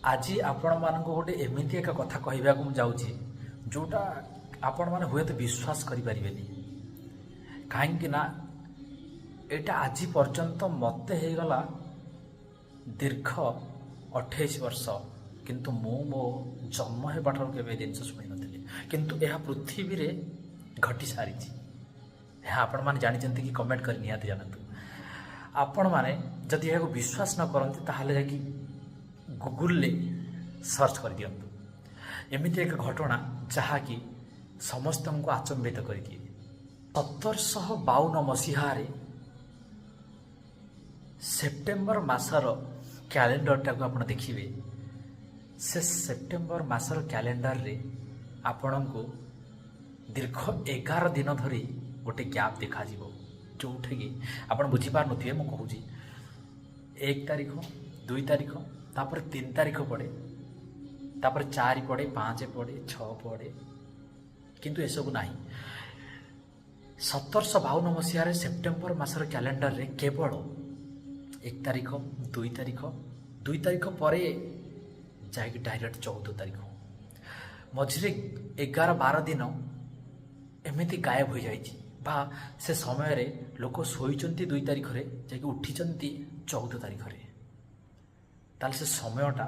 ଆଜି ଆପଣମାନଙ୍କୁ ଗୋଟେ ଏମିତି ଏକ କଥା କହିବାକୁ ମୁଁ ଯାଉଛି, ଯେଉଁଟା ଆପଣମାନେ ହୁଏତ ବିଶ୍ୱାସ କରିପାରିବେନି। କାହିଁକି ନା ଏଇଟା ଆଜି ପର୍ଯ୍ୟନ୍ତ ମୋତେ ହେଇଗଲା ଦୀର୍ଘ 28 ବର୍ଷ, କିନ୍ତୁ ମୁଁ ମୋ ଜନ୍ମ ହେବାଠାରୁ କେବେ ଏ ଜିନିଷ ଶୁଣିନଥିଲି। କିନ୍ତୁ ଏହା ପୃଥିବୀରେ ଘଟି ସାରିଛି। ଏହା ଆପଣମାନେ ଜାଣିଛନ୍ତି କି? କମେଣ୍ଟ କରି ନିହାତି ଜାଣନ୍ତୁ। ଆପଣମାନେ ଯଦି ଏହାକୁ ବିଶ୍ୱାସ ନ କରନ୍ତି, ତାହେଲେ ଯାଇକି ଗୁଗୁଲରେ ସର୍ଚ୍ଚ କରିଦିଅନ୍ତୁ। ଏମିତି ଏକ ଘଟଣା ଯାହାକି ସମସ୍ତଙ୍କୁ ଆଚମ୍ବିତ କରିଦିଏ। 1752 ମସିହାରେ ସେପ୍ଟେମ୍ବର ମାସର କ୍ୟାଲେଣ୍ଡରଟାକୁ ଆପଣ ଦେଖିବେ। ସେ ସେପ୍ଟେମ୍ବର ମାସର କ୍ୟାଲେଣ୍ଡରରେ ଆପଣଙ୍କୁ ଦୀର୍ଘ 11 ଦିନ ଧରି ଗୋଟେ ଗ୍ୟାପ୍ ଦେଖାଯିବ, ଯେଉଁଠିକି ଆପଣ ବୁଝିପାରୁନଥିବେ। ମୁଁ କହୁଛି, 1 ତାରିଖ, 2 ତାରିଖ, ତାପରେ 3 ତାରିଖ ପଡ଼େ, ତାପରେ 4 ପଡ଼େ, 5 ପଡ଼େ, 6 ପଡ଼େ, କିନ୍ତୁ ଏସବୁ ନାହିଁ। 1752 ମସିହାରେ ସେପ୍ଟେମ୍ବର ମାସର କ୍ୟାଲେଣ୍ଡରରେ କେବଳ 1 ତାରିଖ, 2 ତାରିଖ, 2 ତାରିଖ ପରେ ଯାଇକି ଡାଇରେକ୍ଟ 14 ତାରିଖ। ମଝିରେ 11-12 ଦିନ ଏମିତି ଗାୟବ ହୋଇଯାଇଛି ବା ସେ ସମୟରେ ଲୋକ ଶୋଇଛନ୍ତି 2 ତାରିଖରେ, ଯାଇକି ଉଠିଛନ୍ତି 14 ତାରିଖରେ। ତାହେଲେ ସେ ସମୟଟା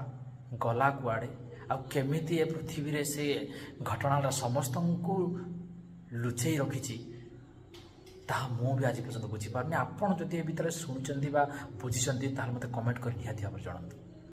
ଗଲା କୁଆଡ଼େ? ଆଉ କେମିତି ଏ ପୃଥିବୀରେ ସେ ଘଟଣାଟା ସମସ୍ତଙ୍କୁ ଲୁଚେଇ ରଖିଛି, ତାହା ମୁଁ ବି ଆଜି ପର୍ଯ୍ୟନ୍ତ ବୁଝିପାରୁନି। ଆପଣ ଯଦି ଏ ଭିତରେ ଶୁଣିଛନ୍ତି ବା ବୁଝିଛନ୍ତି, ତାହେଲେ ମୋତେ କମେଣ୍ଟ କରି ନିହାତି ଭାବରେ ଜଣାନ୍ତୁ।